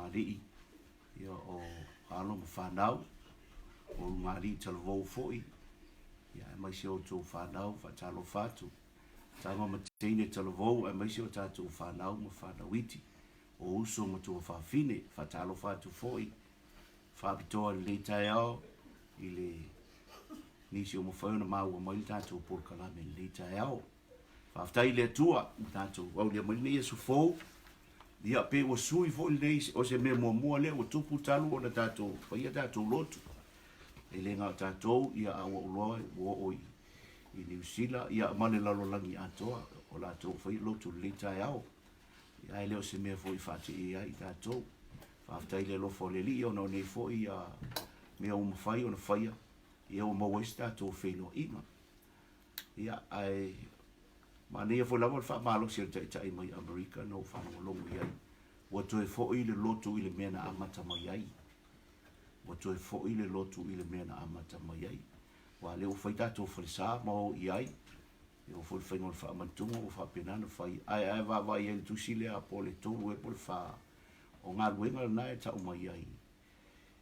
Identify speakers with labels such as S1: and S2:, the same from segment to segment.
S1: tamalii, ia, o alo ma fanau, o ulugalii talavou foi, ia, aemaise o outou fanau, faatalofa atu. Tama ma teine talavou, aemaise o tatou fanau ma fanau iti, o uso ma tuafafine, faatalofa atu foi, faapitoa i lenei taeao i le nisi o mafai ona maua mai le tatou polokalame i lenei taeao. Faafetai i le Atua ua tatou aulia mai lenei aso fou. Ia, pe ua sui foi lenei, o se mea muamua lea ua tupu talu ona tatou faia tatou lotu. E le na o tatou, ia, a ua ou iloa ua oo i, i Niu Sila, ia, ma le lalolagi atoa, o latou ua faia lotu i lenei taeao. Ia, ae le o se mea foi e faateia ai tatou. Faafetai i le alofa o le Alii ona o nei foi ia, mea ua mafai ona faia, ia ua maua ai se tatou feiloaiga. Ia, ae manaia foi lava le faamalosi a le taitai mai Amerika na ou faalogologo i ai, ua toe foi le lotu i le mea na amata mai ai. Ua toe foi le lotu i le mea na amata mai ai. Aua o lea ua fai tatou falesa ma o i ai, e oo foi i le faiga o le faamantuga ua faapena ona fai. Ae a e vaavaai i ai i le tusi lea po o le 3 ea po o le 4, o galuega lena e tau mai ai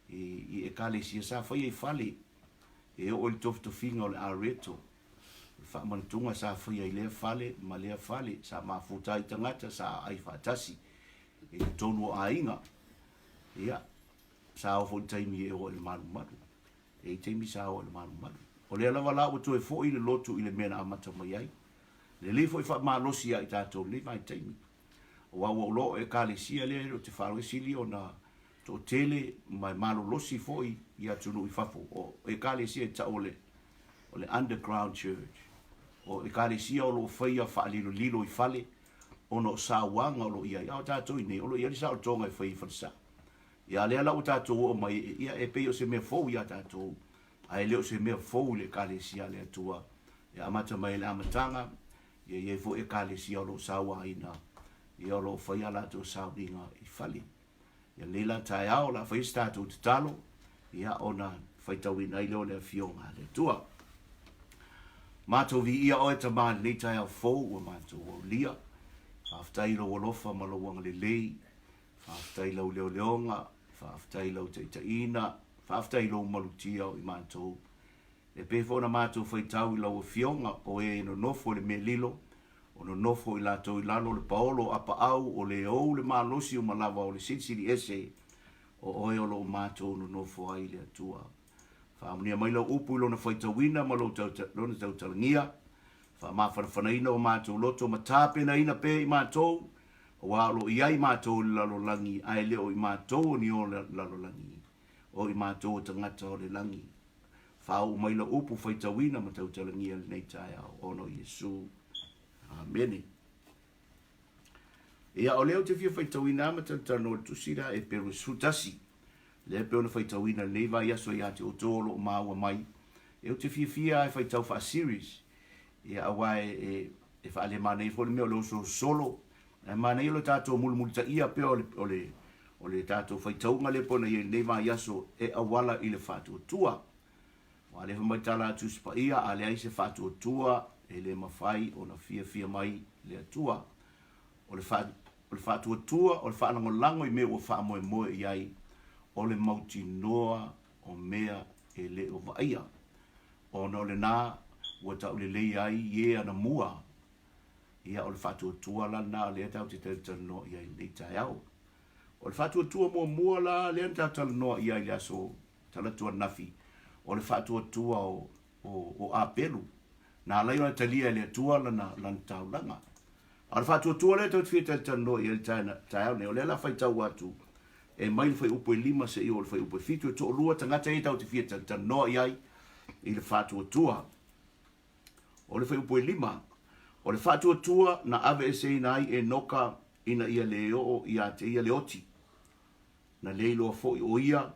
S1: i Ekalesia sa faia i fale e oo i le tofitofiga o le areto, o le faamanatuga sa faia i lea fale ma lea fale, sa mafuta ai tagata sa aai faatasi i totonu o aiga. Ia, sa oo foi i le taimi e oo ai i le malumalu. E i ai taimi sa oo ai i le malumalu. O lea lava la ua toe foi le lotu i le mea na amata mai ai. Lelei foi faamalosi ia i tatou i lenei vaitaimi. Aua ua ou iloa o Ekalesia lea ou te faalogo e sili ona toatele ma e malolosi foi i atunuu i fafo. O Ekalesia e tau o le, o le underground church. O Ekalesia o lo o faia faalilolilo i fale ona o sauaga o lo o i ai. A o tatou i nei, o lo o i ai le saolotoga e fai i falesa. Ia lea la ua tatou oo mai, ia e pei o se mea fou ia tatou, ae le o se mea fou i le Ekalesia a le Atua. E amata mai i le amataga, Ia i ai foi Ekalesia o lo o sauaina, ia o lo o fai a latou sauniga i fale. Ia lenei la taeao, o le a fai se tatou tatalo, ia ona faitauina ai lea o le Afioga a le Atua. Matou viia oe Tama i lenei taeao fou ua matou aulia. Faafetai i lou alofa ma lou agalelei. Faafetai i lau leoleoga, faafetai i lau taitaiina, faafetai i lou malutia o i matou. E pei foi ona matou faitau i lau Afioga, o e nonofo i le mea lilo, o nonofo i latou i lalo o le paolo o apaau, o le ou le malosi uma lava o le Silisili Ese, o oe o lo o matou nonofo ai le Atua. Faamanuia mai lau upu i lona faitauina ma lou lona tautalagia, faamafanafanaina o matou loto ma tapenaina pea i matou, aua o lo o i ai matou i le lalolagi, ae le o i matou o ni o le lalolagi, o i matou o tagata o le lagi. Faauu mai lau upu faitauina ma tautalagia lenei taeao, ona o Iesu. Amene. Ia, o lea ou te fia faitauina ma talatalanoa i le tusi lea a Eperu e 11. Lea e pei ona faitauina lenei vaiaso ia te outou o lo o maua mai. E ou te fiafia e faitau faa-series. Ia, aua e, e, e faalemanaia foi le mea o le ososolo. Ae manaia lo tatou mulimulitaia pea o le, o le, o le tatou faitauga lea pei ona i ai i lenei vaiaso e auala i le faatuatua. Aua lea fai mai tala a Tusi Paia, a leai se faatuatua, e le mafai ona fiafia mai le Atua. O le, fa, o le faatuatua, o le faalagolago i mea ua faamoemoe i ai, o le mautinoa o mea e le o vaaia. Ona o lena ua taulelei ai i e anamua. Ia, o le faatuatua la lena lea tatou te talatalanoa i ai i lenei taeao. O le faatuatua muamua la lea na tatou talanoa i ai i le aso Talaatu ananafi, o le faatuatua o, o, o Apelu, na ala ai ona talia e le Atua lana, lana taulaga. A o le faatuatua lea tatou te fia talatalanoa i ai i le taeao nei, o lea la faitau atu e mai le fuaiupu e 5 seia oo i le fuaiupu e 7, e toalua tagata ia tatou te fia talatalanoa i ai i le faatuatua. O le fuaiupu e 5, o le faatuatua na aveeseina ai Enoka ina ia le oo ia te ia le oti, na le iloa foi o ia,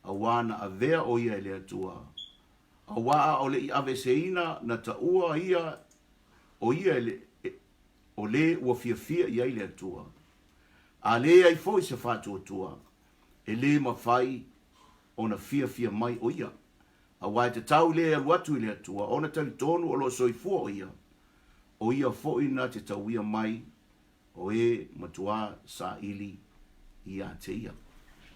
S1: auā na avea o ia e le Atua, auā aʻole i aveeseina na taua ia o ia e le, o le ua fiafia i ai le Atua. A leai foi se faatuatua, e le mafai ona fiafia mai o ia. Aua e tatau le alu atu i le Atua ona talitonu o lo o soifua o ia, o ia foi na te tauia mai o e matuā saili ia te ia.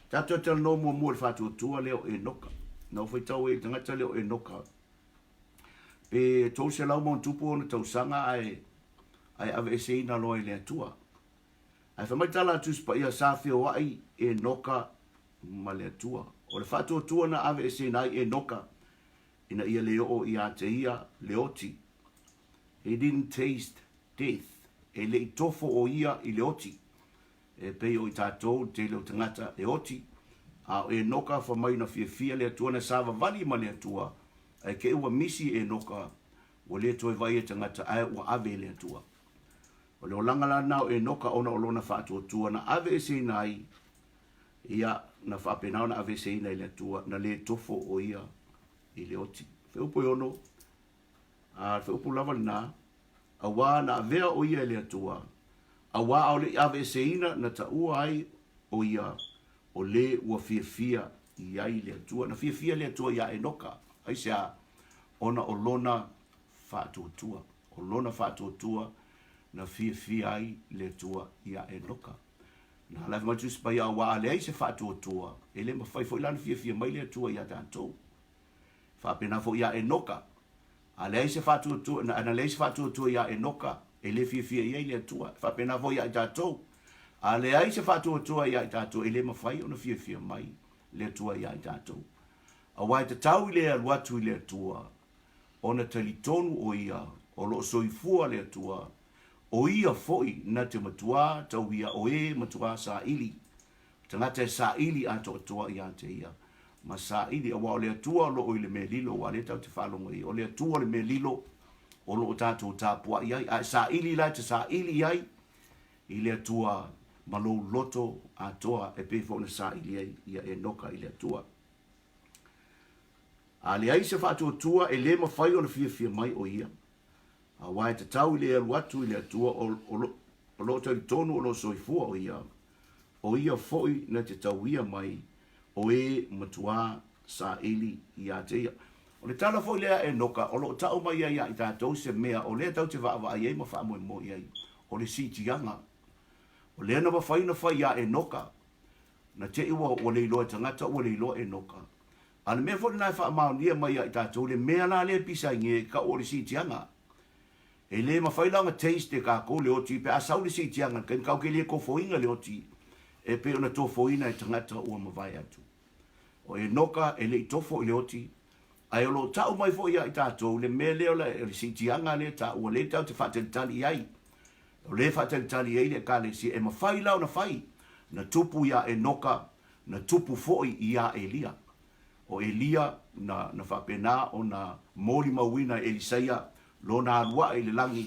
S1: Tatou talanoa muamua i le faatuatua lea o Enoka. Na ou faitau ai i le tagata lea o Enoka, pe 300 ma ona tupu ona tausaga ae, ae aveeseina loa e le Atua. Ae fai mai tala a Tusi Paia sa feoai Enoka ma le Atua. O le faatuatua na aveeseina ai Enoka ina ia le oo ia te ia le oti. He didn't taste death. E le i tofo o ia i le oti. E pei o i tatou le tele o tagata e oti, a o Enoka fa mai na fiafia le Atua na savavali ma le Atua, ae kei ua misi Enoka, ua le toe vaai e tagata ae ua ave e le Atua. O le olaga la lena o Enoka ona o lona faatuatua na aveeseina ai, ia, na faapena ona aveeseina e le Atua, na le tofo o ia i le oti. Feupu e ono, a le feupu lava lena, Auā na avea ʻo ia e le Atua, auā ʻaʻole i aveeseina na taua ai ʻo ia ʻo lē ua fiafia i ai le Atua. Na fiafia le Atua iā Enoka, aisea? Ona o lona faatuatua. O lona faatuatua na fiafia ai le Atua iā Enoka. Na ala mai Tusi Paia, auā a leai se faatuatua, e le mafai foi la ona fiafia mai le Atua iā tatou. Faapena foi iā Enoka. A leai se faatuatua, na, na leai se faatuatua iā Enoka, e le fiafia i ai le Atua. E faapena foi iā i tatou. A leai se faatuatua iā i tatou, e le mafai ona fiafia mai le Atua iā i tatou. Auā e tatau i le alu atu i le Atua, ona talitonu o ia o lo o soifua le Atua, o ia foi na te matuā tauia o e matuā saili Tagata e saili atoatoa ia te ia, ma saili, aua o le Atua o lo o i le mea lilo, aua o lea tatou te faalogo i ai, o le Atua le mea lilo o lo o tatou tapuai ai, a e saili la e te saili ai i le Atua ma lou loto atoa e pei foi ona saili ai ia Enoka i le Atua. A leai se faatuatua e le mafai ona fiafia mai o ia, aua e tatau i le alu atu i le Atua o, o, lo, o lo o talitonu o lo o soifua o ia, o ia foi na te tauia mai o e matuā saili ia te ia. O le tala foi lea a Enoka, o lo o tau mai ai ia i tatou se mea o lea tatou te vaavaai ai ma faamoemoe i ai, o le siitiaga. O lea na mafai ona fai iā Enoka, na te i ua, ua le iloa e tagata ua le iloa Enoka. A o le mea foi lena e faamaonia mai ia i tatou, le mea la lea e pisa ai nei, e tau o le siitiaga. E le mafai la ona taste e tatou le oti pe a sau le siitiaga i le taimi tatou te le tofoina le oti e pei ona tofoina e tagata ua mavae atu. O Enoka e le i tofo i le oti, ae o lo o tau mai foi ia i tatou le mea lea o le siitiaga lea e taua, lea tatou te faatalitali i ai. O lea e faatalitali i ai le Ekalesia, e mafai la ona fai. Na tupu iā Enoka, na tupu foi iā Elia. O Elia na, na faapena ona molimauina e Elisaia lona alu ae i le lagi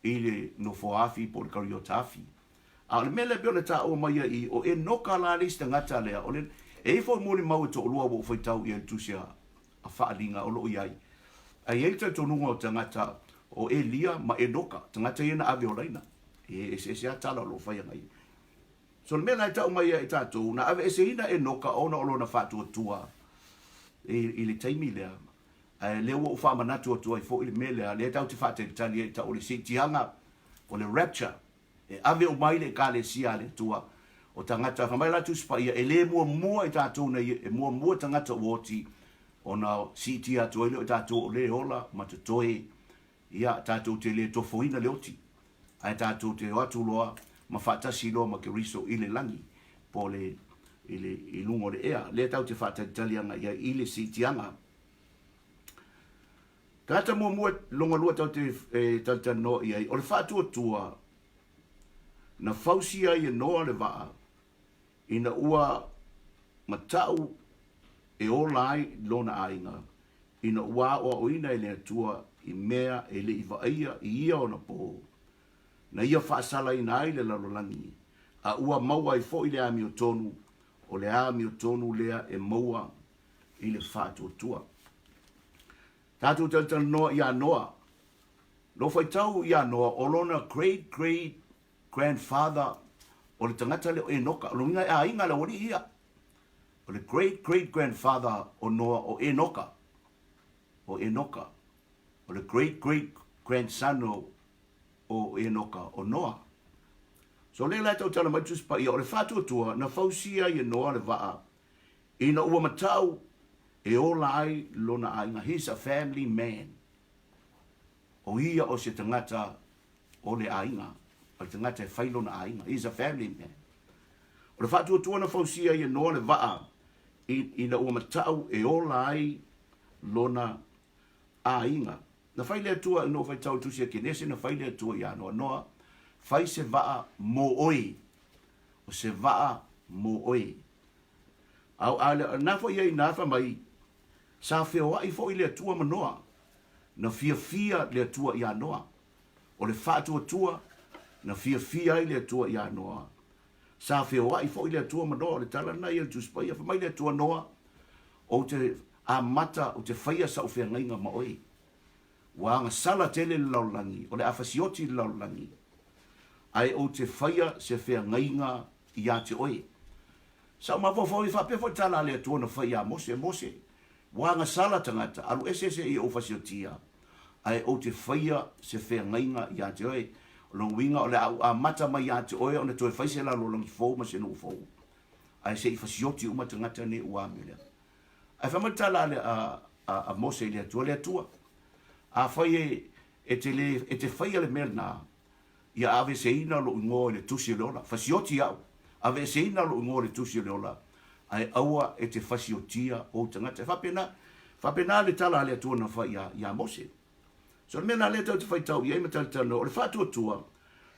S1: i le nofoa afi po o le kariota afi. A o le mea lea e pei ona taua mai ai i, o Enoka la le isi tagata lea, o le, e i ai foi molimau e toalua ua ou faitau i ai i le tusi a, a Faaaliga o lo o i ai. Ae i ai le talitonuga o tagata o Elia ma Enoka, tagata ia na ave olaina. E eseese lava tala o lo o fai agai. So le mea la e tau mai ai e tatou, na aveeseina Enoka ona o lona faatuatua i, i le taimi lea. Ae lea ua ou faamanatu atu ai foi le mea lea, lea tatou te faatalitali ai tau o le siitiaga, o le rapture, e ave uma ai le Ekalesia a le Atua, o tagata, fai mai la Tusi Paia, e le muamua i tatou nei, e muamua tagata ua oti, ona siitia atu ai lea o i tatou o le ola ma totoe, ia, tatou te le tofoina le oti, ae tatou te o atu loa ma faatasi loa ma Keriso i le lagi, po o le, i le, i luga o le ea, lea tatou te faatalitali agai i ai i le siitiaga. Tagata muamua lona lua tatou te e talatalanoa i ai, o le faatuatua na fausia ai e Noa le vaa ina ua matau e ola ai lona aiga, ina ua aoaoina e le Atua i mea e le i vaaia i ia ona pō, na ia faasalaina ai le lalolagi, a ua maua ai foi le amiotonu, o le amiotonu lea e maua i le faatuatua. Tatou talatalanoa iā Noa. Na ou faitau iā Noa, o lona great great grandfather o le tagata lea o Enoka. O lona uiga e aiga le aualii ia. O le great great grandfather o Noa o Enoka. O Enoka. O le great great grandson o, o Enoka o Noa. So lea la e tautala mai le Tusi Paia, o le faatuatua na fausia ai e Noa le vaa ina ua matau e ola ai lona aiga, he's a family man. O ia o se tagata o le aiga, o le tagata e fai lona aiga, he's a family man. O le faatuatua na fausia ai e Noa le vaa ina ua matau e ola ai lona aiga. Na fai le Atua, ina ua faitau i le Tusi a Kenese, na fai le Atua iā Noa, Noa, fai se vaa mō oe. O se vaa mō oe. A, a, na foi ia inā fai mai, sa feoai foi le Atua ma Noa. Na fiafia le Atua iā Noa. O le faatuatua, na fiafia ai le Atua iā Noa. Sa feoai foi le Atua ma Noa, o le tala lena ia i le Tusi Paia, fai mai le Atua, Noa, ou te amata, ou te faia sau feagaiga ma oe. Ua agasala tele le lalolagi, o le a fasioti le lalolagi, ae ou te faia se feagaiga ia te oe. Sa ou mafaufau ai, faapea foi le tala a le Atua na fai ia Mose, Mose, ua agasala tagata, alu ese se i ou fasiotia, ae ou te faia se feagaiga ia te oe. O lona uiga o le a ou amata mai ia te oe ona toe fai se lalolagi fou ma se nuu fou, ae se i fasioti uma tagata nei ua amio lea. Ae fai mai le tala a, le, a, a, a Mose i le Atua, Le Atua, afai e, e te le, e te faia le mea lena, ia aveeseina lou igoa i le tusi o le ola. Fasioti au, aveeseina lou igoa i le tusi o le ola, ae aua e te fasiotia ou tagata. E faapena, faapena le tala a le Atua na fai iā, iā Mose. So le mea lena lea tatou te faitau i ai ma talatalanoa, o le faatuatua,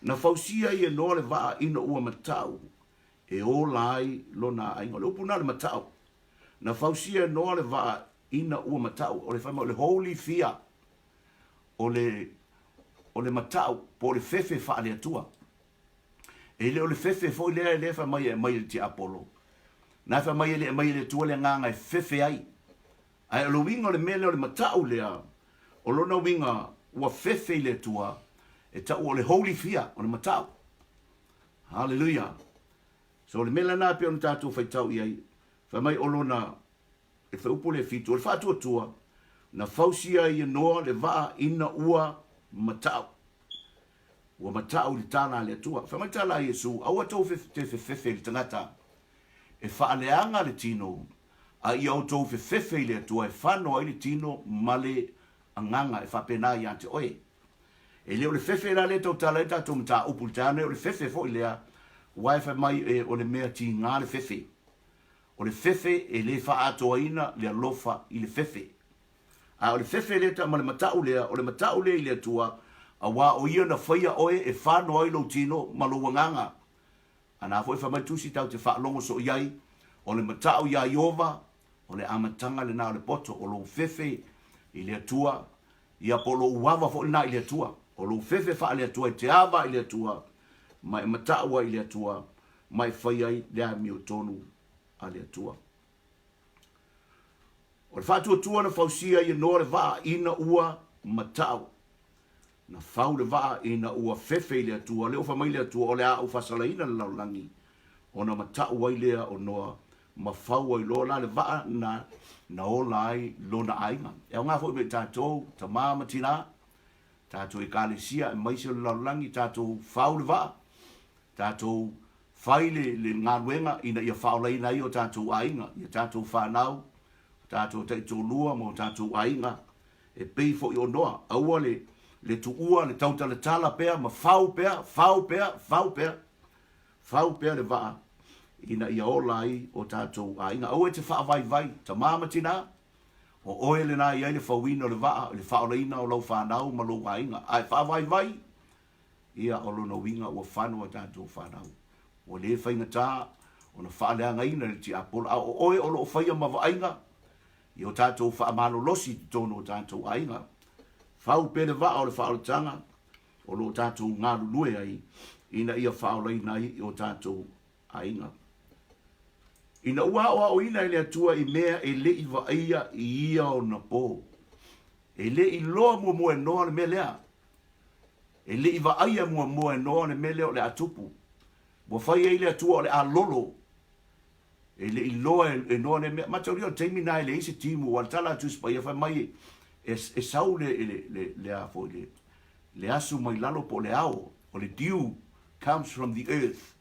S1: na fausia ai e Noa le vaa ina ua matau e ola ai lona aiga. O le upu lena o le matau. Na fausia e Noa le vaa ina ua matau, o le fai mai o le holy fear, o le, o le matau po o le fefe faale-Atua. E le o le fefe foi lea lea e fai mai e aumai e le tiapolo. Na e fai mai e le aumai e le Atua le agaga e fefe ai. Ae o le uiga o le mea lea o le matau lea, o lona uiga ua fefe i le Atua, e tau o le holy fear, o le matau. Hallelujah. So o le mea lena e pei ona tatou faitau i ai, fai mai o lona E fuaiupu le fitu, o le faatuatua, na fausia ai e Noa le vaa ina ua matau. Ua matau i le tala a le Atua. Fai mai le tala a Iesu, Aua tou te fefefe i le tagata e faaleaga le tino, a ia outou fefefe i le Atua e fano ai le tino ma le agaga e faapena ia te oe. E le o le fefe la lea e tautala ai le tatou mataupu i le taeao nei, o le fefe foi lea, aua e fai mai e o le mea tiga le fefe. O le fefe e le faaatoaina le alofa i le fefe. A o le fefe lea ta ma le matau lea, o le matau lea i le Atua, auā o Ia na faia oe e fano ai lou tino ma lou agaga. A na foi fai mai le Tusi tatou te faalogo soo i ai, o le matau iā Ieova, o le amataga lena o le poto, o lou fefe i le Atua, ia po o lou ava foi lena i le Atua, o lou fefe faale-Atua e te ava i le Atua, ma e matau ai i le Atua, ma e fai ai le amiotonu a le Atua. O le faatuatua na fausia ai e Noa le vaa ina ua matau. Na fau le vaa ina ua fefe i le Atua. Lea ua fai mai le Atua, o le a ou faasalaina le lalolagi, ona matau ai lea o Noa ma fau ai loa la le vaa na, na ola ai lona aiga. E aoga foi mo i tatou, tama ma tinā, tatou ekalesia aemaise o le lalolagi, tatou fau le vaa, Tatou fai le, le galuega ina ia faaolaina ai o tatou aiga, i a tatou fanau, o tatou taitoalua ma o tatou aiga, e pei foi o Noa. Aua le, le tuua, le tautalatala pea ma fau pea, fau pea, fau pea, fau pea le vaa ina ia ola ai o tatou aiga. Aua e te faavaivai, tama ma tinā, o oe lena e i ai le fauina o le vaa, le faaolaina o lau fanau ma lou aiga. A e faavaivai, Ia, o lona uiga ua fano a tatou fanau. Ua le faigata ona faaleagaina e le tiapolo, a o oe o lo o faia ma vaaiga i o tatou faamalolosi i totonu o tatou aiga. Fau pea le vaa o le faaolataga o lo o tatou galulue ai ina ia faaolaina ai i o tatou aiga. Ina ua aoaoina e le Atua i mea e le i vaaia i ia ona po. E le i loa muamua e Noa le mea lea. E le i vaaia muamua e Noa le mea lea o le a tupu. Ua fai ai le Atua o le a lolo. E le i loa e Noa lea mea. Mataulia o le taimi na e leai se timu, aua o le tala a Tusi Paia fai mai e, e sau le, le, le, le, a foi, le, le asu mai lalo po o le ao, o le dew comes from the earth,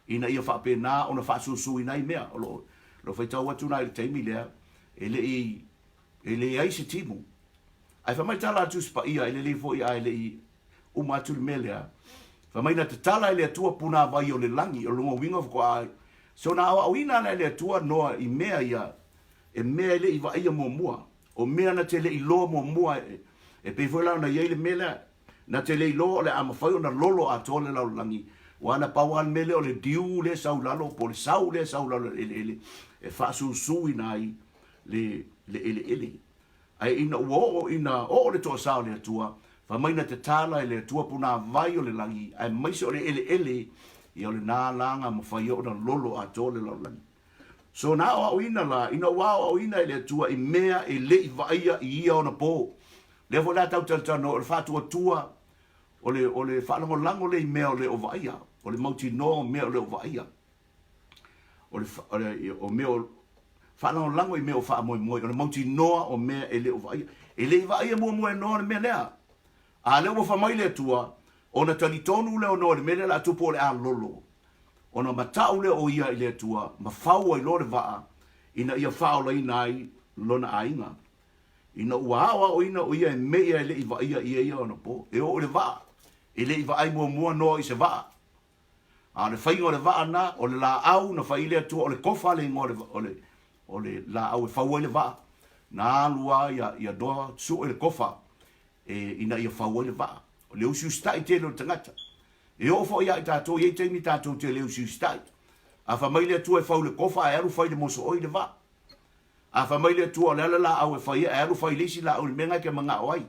S1: ina ia faapena ona faasusuina ai mea. O lo o faitau atu la i le taimi lea, e le i, e leai se timu. Ae fai mai tala a Tusi Paia, e lelei foi ae le i uma atu le mea lea, fai mai na tatala e le Atua punavai o le lagi, o lona uiga faatoa so na aoaoina la e le Atua Noa i mea ia, e mea e le i vaaia muamua, o mea na te le i iloa muamua, e pei foi la ona i ai le mea lea, na te le iloa o le a mafai ona lolo atoa le lalolagi, aua na pau lava le mea lea o le dew lea e sau i lalo, po o le sau lea e sau i lalo i le eleele, e faasusuina ai le eleele. Ae ina ua oo ina oo le toasa o le Atua, fai mai na tatala e le Atua punavai o le lagi, aemaise o le eleele, ia o lena la na mafai ai ona lolo atoa le lalolagi. So na aoaoina la, ina ua aoaoina e le Atua i mea e le i vaaia i ia ona po. Lea foi la tau talatalanoa o le faatuatua, o le, o le faalagolago lea i mea o le o vaaia, o le mautinoa o mea o le o vaaia. O le, o le, o mea o, faalagolago i mea o faamoemoe, o le mautinoa o mea e le o vaaia. E le i vaaia muamua e Noa le mea lea. A lea ua fai mai le Atua, ona talitonu lea o Noa i le mea lea o le a tupu o le a lolo. Ona matau lea o ia i le Atua ma fau ai loa le vaa ina ia faaolaina ai lona aiga. Ina ua aoaoina o ia e mea e le i vaaia i ia ona po, e oo i le vaa, e le i vaai muamua Noa i se vaa. A o le faiga o le vaa na, o le laau na fai i le Atua, o le kofa le igoa o le, o le laau e fau ai le vaa. Na alu lava ia, ia Noa sue le kofa e, ina ia fau ai le vaa. O le usiusitai tele o le tagata. E oo foi ia i tatou, e i ai taimi tatou te le usiusitai. A fai mai le Atua e fau le kofa, ae alu fai le mosooi le vaa. A fai mai le Atua o le a le laau e fai ai, ae alu fai le isi laau i le mea lena e te manao ai.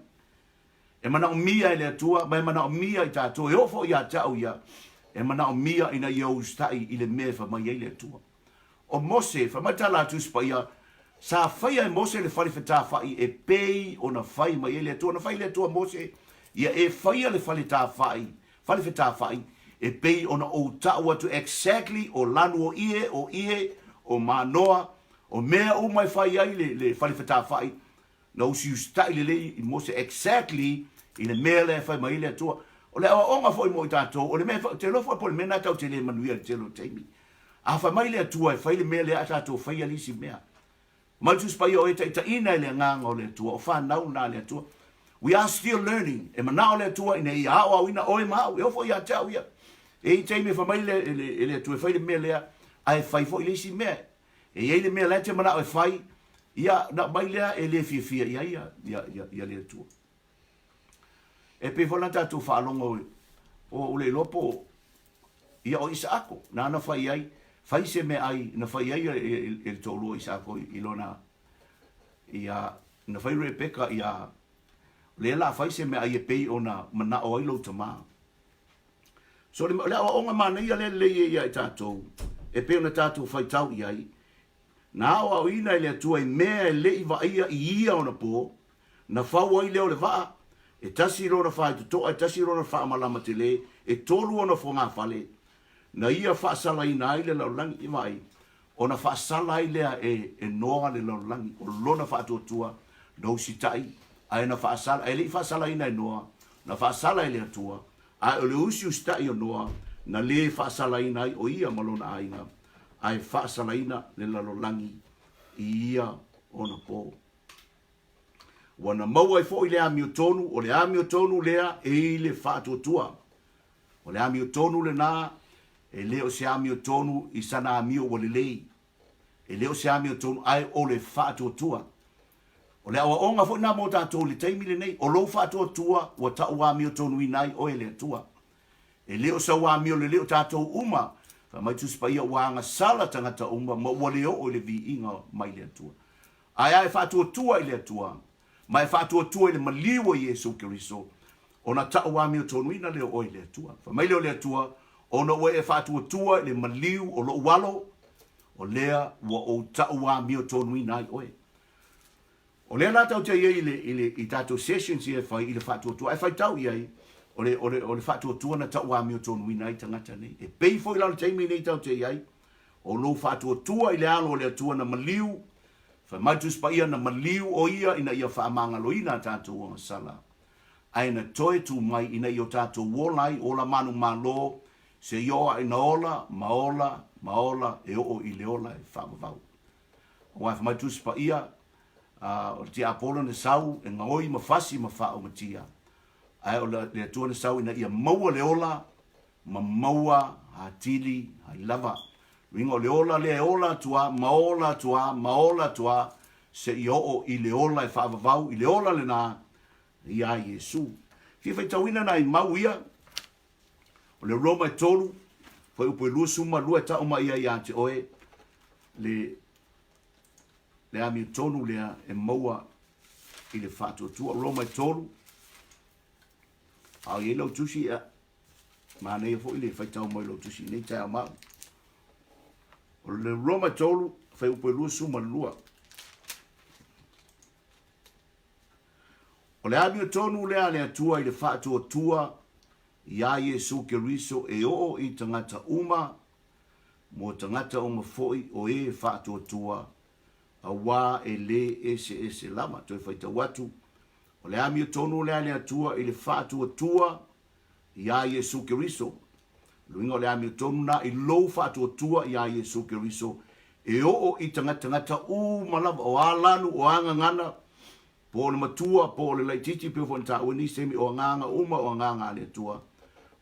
S1: E manaomia e le Atua, ma e manaomia i tatou, e oo foi ia te au ia, e manaomia ina ia usitai i le mea e fai mai ai le Atua. O Mose, fai mai tala a Tusi Paia, sa faia e Mose le fale fetafa'i e pei ona fai mai ai le Atua. Na fai le Atua Mose, ia e faia le fale tafa'i, fale fetafa'i e pei ona ou ta'u atu exactly o lanu o ie, o ie, o manoa, o mea uma e fai ai le, le fale fetafa'i, Na usiusitai lelei i Mose exactly i le mea lea e fai mai ai le Atua. O le aoaoga foi mo i tatou, o le mea, ou te iloa foi po o le mea lena tatou te le manuia i le tele o taimi. A fai mai le Atua e fai le mea lea ae tatou faia le isi mea. Mai le Tusi Paia o e taitaiina e le Agaga o le Atua, o fanau lena a le Atua. We are still learning. E manao le Atua ina ia aoaoina oe ma au, e oo foi ia te au ia. E i ai taimi e fai mai le, le, le Atua e fai le mea lea, ae fai foi le isi mea. E i ai le mea la e te manao e fai, ia, na aumai lea e le fiafia i ai ia, ia, ia, ia le Atua. E pei foi la tatou faalogo o, o le iloa po ia o Isaako, nāna fai ai, fai se meaai na fai ai e, e, e le toalua o Isaako i, i lona, ia, na fai Rebeka ia, lea la fai se meaai e pei ona manao ai lou tamā. So o le aoaoga manaia lea lelei e ia i tatou, e pei ona tatou faitau i ai, na aoaoina e le Atua i mea e le i vaaia i ia ona po, na fau ai lea o le vaa, e tasi lona faitotoa, e tasi lona faamalama tele, e tolu ona fogafale, na ia faasalaina ai le lalolagi, vaai, ona faasala ai lea e, e Noa le lalolagi, o lona faatuatua, na usitai, ae na faasala, e le i faasalaina e Noa, na faasala e le Atua, ae o le usiusitai o Noa, na lē faasalaina ai o ia ma lona aiga, ae faasalaina le lalolagi i ia ona po. Ua na maua ai foi le amiotonu, o le amiotonu lea e i le faatuatua. O le amiotonu lena, e le o se amiotonu i sana amio ua lelei. E le o se amiotonu, ae o le faatuatua. O le aoaoga foi lena mo tatou i le taimi lenei, o lou faatuatua ua tau amiotonuina ai oe e le Atua. E le o sau amio lelei o tatou uma, fai mai Tusi Paia ua agasala tagata uma ma ua le oo i le viiga mai le Atua. Ae a e faatuatua i le Atua, ma e faatuatua i le maliu o Iesu Keriso, ona tau amiotonuina lea o oe i le Atua. Fai mai lea o le Atua, Ona ua e faatuatua i le maliu o lou alo, o lea ua ou tau amiotonuina ai oe. O lea la tatou te i ai i le, i le, i tatou sessions ia e fai i le faatuatua, ae faitau i ai, o le, o le, o le faatuatua na tau amiotonuina ai tagata nei. E pei foi la o le taimi nei tatou te i ai, o lou faatuatua i le alo o le Atua na maliu, fai mai le Tusi Paia, na maliu o ia ina ia faamagaloina a tatou agasala, ae na toe tu mai ina ia o tatou ola ai, ola manumalo. Seia oo aʻe ina ola, ma ola, ma ola, e oo i le ola e faavavau. Aua e fai mai Tusi Paia, a, o le tiapolo na sau e gaoi ma fasi ma faaumatia, ae o le Atua na sau ina ia maua le ola ma maua atili ai lava. Uiga o le ola lea e ola atu a, ma ola atu a, ma ola atu a, seia oo i le ola e faavavau, i le ola lena iā Iesu. Fia faitauina nai mau ia, o le Roma e 3, fuaiupu e 22 e tau mai ai ia te oe le, le amiotonu lea e maua i le faatuatua. Roma e 3, a o i ai lau tusi, ia, manaia foi le faitau mai lou tusi i nei taeao ma au. O le Roma e 3, fuaiupu e 22. O le amiotonu lea a le Atua i le faatuatua iā Iesu Keriso e oo i tagata uma, mo tagata uma foi o e faatuatua, auā e lē eseese lava. Toe faitau atu, o le amiotonu lea a le Atua i le faatuatua iā Iesu Keriso. O le uiga o le amiotonu na i lou faatuatua iā Iesu Keriso e oo i tagatagata uma lava, o a lanu, o a gagana, po o le matua, po o le laitiiti, pei foi ona taua i nisi taimi, o agaga uma o agaga a le Atua,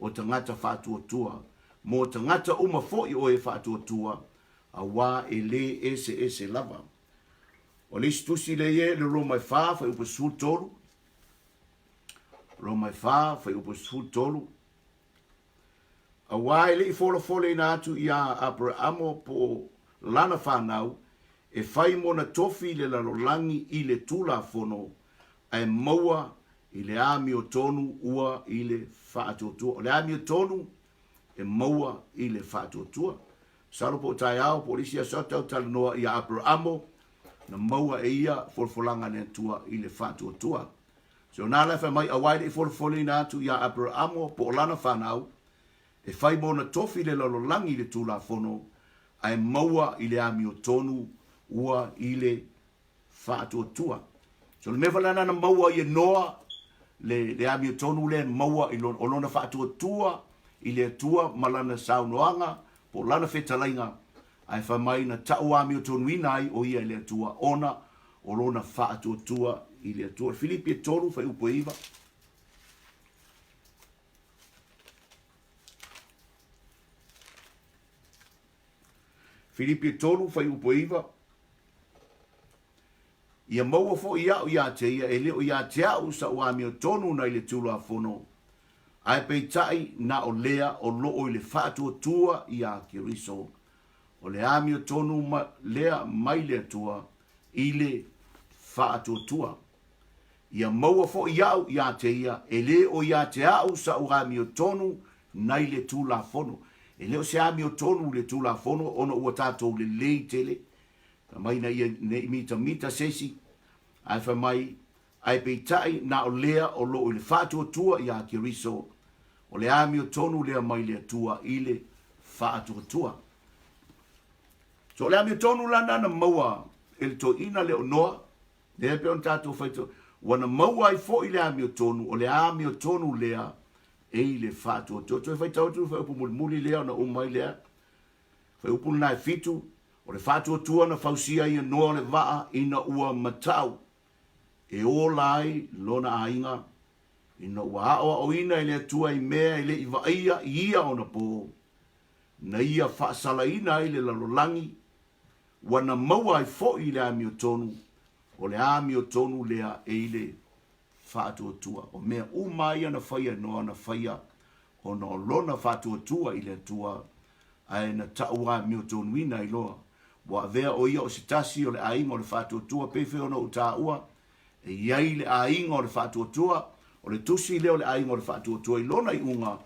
S1: o tagata faatuatua. Mo tagata uma foi o e faatuatua, auā e lē eseese lava. O le isi tusi lea i e le Roma e 4, fuaiupu 13, Roma e 4, fuaiupu 13, Auā e le i folafoleina atu iā Aperaamo po o lana fanau e fai mona tofi i le lalolagi i le Tulafono, ae maua i le amiotonu ua i le faatuatua. O le amiotonu e maua i le faatuatua. Masalo po o taeao po o le isi aso atu tau talanoa iā Aperaamo na maua e ia folafolaga a le Atua i le faatuatua. So na la e fai mai, Auā e le i folafoleina atu iā Aperaamo po o lana fanau, e fai mona tofi le lalolagi i le Tulafono, ae maua i le amiotonu ua i le faatuatua. So le mea foi lena na maua ai e Noa le, le amiotonu lea e maua i lona, o lona faatuatua i le Atua ma lana saunoaga po o lana fetalaiga, ae fai mai na tau amiotonuina ai o ia e le Atua ona o lona faatuatua i le Atua. O le Filipi e 3, fuaiupu e 9. Filipi e 3, fuaiupu e 9. Ia maua foi iaʻu iā te ia, e le o iā te aʻu saʻu amiotonu nai le Tulafono, ae peitai na o lea o loo i le faatuatua iā Keriso, o le amiotonu lea mai le Atua i le faatuatua. Ia maua foi iaʻu iā te ia, e le o iā te aʻu saʻu amiotonu nai le Tulafono. E le o se amiotonu le Tulafono ona ua tatou lelei tele, Fai mai ina ia ne i mitamita se isi, ae fai mai, Ae peitai na o lea o loo i le faatuatua iā Keriso, o le amiotonu lea mai le Atua i le faatuatua. So o le amiotonu la na na maua e le toeaina lea o Noa, lea e pei ona tatou faitau, ua na maua ai foi le amiotonu, o le amiotonu lea e i le faatuatua. Toe faitau atu le fuaiupu mulimuli lea ona uma ai lea. Fuaiupu lena e 7, O le faatuatua na fausia ai e Noa le vaa ina ua matau e ola ai lona aiga, ina ua aoaoina e le Atua i mea e le i vaaia i ia ona pō, na ia faasalaina ai le lalolagi, ua na maua ai foi i le amiotonu, o le amiotonu lea e i le faatuatua. O mea uma ia na faia e Noa na faia ona o lona faatuatua i le Atua, ae na tau amiotonuina ai loa. Ua avea ʻo ia o se tasi o le aiga o le faatuatua, pei foi ona ou taua, e i ai le aiga o le faatuatua, o le tusi lea o le aiga o le faatuatua i lona iuga,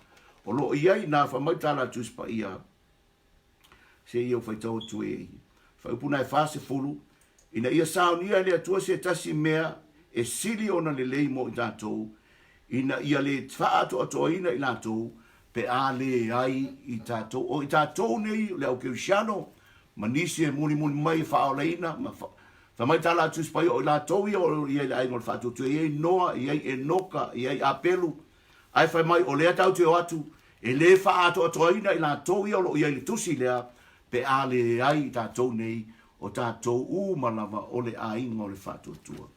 S1: o lo o i ai nā fai mai tā la Tusi Paia, se i ou faitau atu e Faaiupu na e 40, ina ia saunia e le Atua se tasi mea e sili ona lelei mo i tatou, ina ia le faaatoatoaina i latou pe a leai i tatou. O i tatou nei o le au kerisiano ma nisi e mulimuli mai e faaolaina ma fai mai tā la Tusi Paia, o i latou ia o i ai le aiga o le faatuatua, e i ai Noa, e i ai Enoka, e i ai Apelu, ae fai mai o lea tatou te o atu. E lē faaatoatoaina i latou ia o lo o i ai i le tusi lea, pe a leai i tatou nei, o tatou uma lava o le aiga o le faatuatua.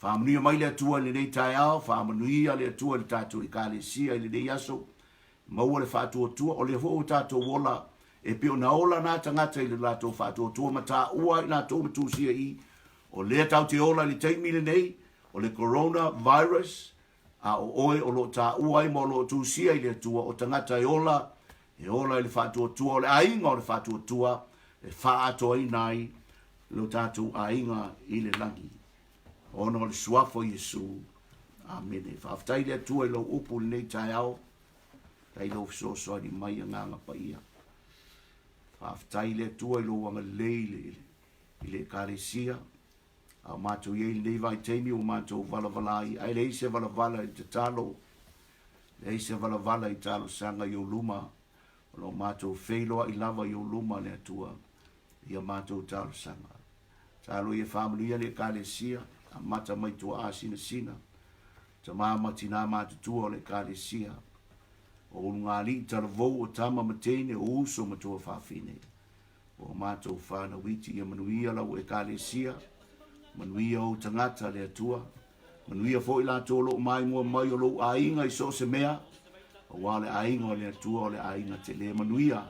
S1: Faamanuia mai le Atua i lenei taeao, faamanuia le Atua i le tatou Ekalesia i lenei aso, maua le faatuatua, o lea foi ua tatou ola e pei ona ola na tagata i le latou faatuatua ma taua ai latou ma tusia i i, o lea tatou te ola i le taimi lenei, o le Corona Virus, a o oe o lo o taua ai ma o lo o tusia i le Atua, o tagata e ola, e ola i le faatuatua, o le aiga o le faatuatua e faaatoaina ai lo tatou aiga i le lagi. Ona o le Suafa o Iesu. Amene. Faafetai le Atua i lau upu i lenei taeao. Faafetai lou fesoasoani mai Agaga Paia. Faafetai le Atua i lou agalelei i le, i le Ekalesia. A o matou i ai i lenei vaitaimi ua matou valavala ai, ae leai se valavala i le tatalo, leai se valavala i talosaga i ou luma. O lo o matou feiloai lava i ou luma le Atua i a matou talosaga. Talo ia faamanuia le Ekalesia, amata mai tuaa sinasina, tama ma tinā matutua o le Ekalesia, o ulugalii talavou o tama ma teine, o uso ma tuafafine, o matou whānau iti, ia manuia lau Ekalesia, manuia ou tagata le Atua, manuia foi latou o loo maimoa mai o lou aiga i so o se mea, aua o le aiga o le Atua o le aiga tele manuia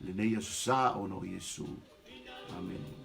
S1: lenei aso sa ona o Iesu. Amene.